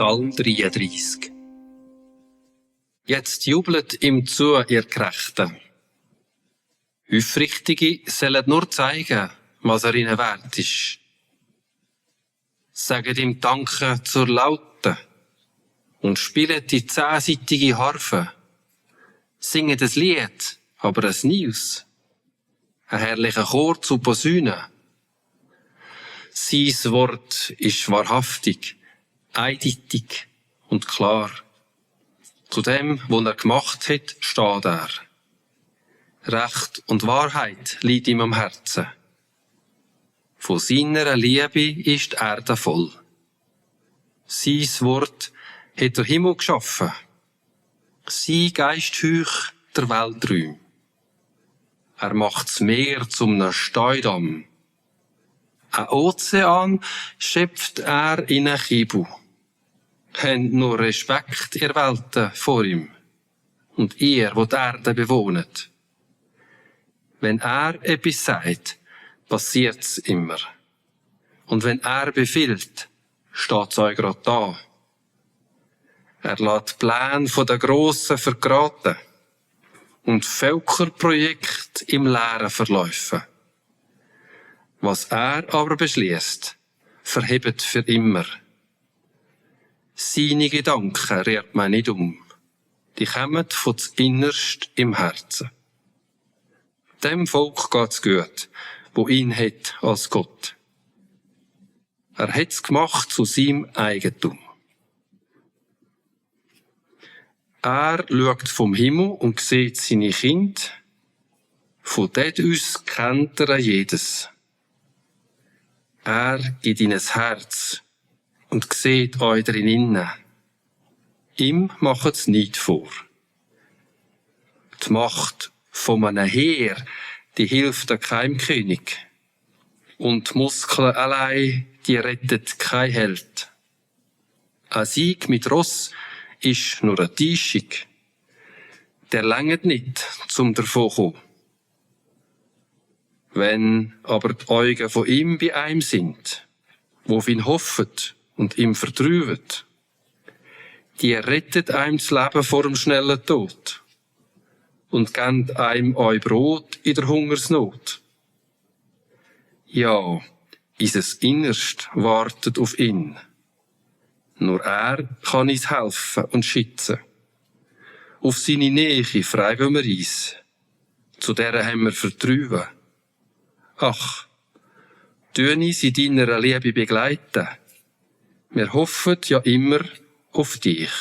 Psalm 33. Jetzt jubelt ihm zu, ihr Gerechten. Aufrichtige sollen nur zeigen, was er ihnen wert ist. Sagt ihm Danke zur Laute und spielt die 10-seitige Harfe. Singet ein Lied, aber ein Neues. Ein herrlicher Chor zu Posaunen. Sein Wort ist wahrhaftig, eindeutig und klar. Zu dem, was er gemacht hat, steht er. Recht und Wahrheit liegt ihm am Herzen. Von seiner Liebe ist die Erde voll. Sein Wort hat der Himmel geschaffen. Sein Geist heuch der Welträume. Er macht's Meer zum einem Staudamm. Ein Ozean schöpft er in einen Kibu. Habt nur Respekt, ihr Welten, vor ihm. Und ihr, wo die Erde bewohnt. Wenn er etwas sagt, passiert's immer. Und wenn er befiehlt, steht's euch grad da. Er lässt die Pläne der Grossen vergraten und Völkerprojekte im Leeren verläufen. Was er aber beschließt, verhebt für immer. Seine Gedanken rührt man nicht um. Die kommen von innerst im Herzen. Dem Volk geht's gut, wo ihn hat als Gott. Er hat's gemacht zu seinem Eigentum. Er schaut vom Himmel und sieht seine Kinder. Von dort aus kennt er jedes. Er gibt ihnen ein Herz und sieht euch drinnen. Ihm macht's nicht vor. Die Macht von einem Heer, die hilft keinem König. Und die Muskeln allein, die rettet kein Held. Ein Sieg mit Ross ist nur eine Täuschung. Der langt nicht zum davonkommen. Wenn aber die Augen von ihm bei einem sind, wo auf ihn hoffen und ihm vertrauen, die rettet einem das Leben vor dem schnellen Tod und geben einem euer Brot in der Hungersnot. Ja, unser Innerst wartet auf ihn. Nur er kann uns helfen und schützen. Auf seine Nähe freuen wir uns. Zu der haben wir Vertrauen. Ach, tun uns in deiner Liebe begleiten. Wir hoffen ja immer auf dich.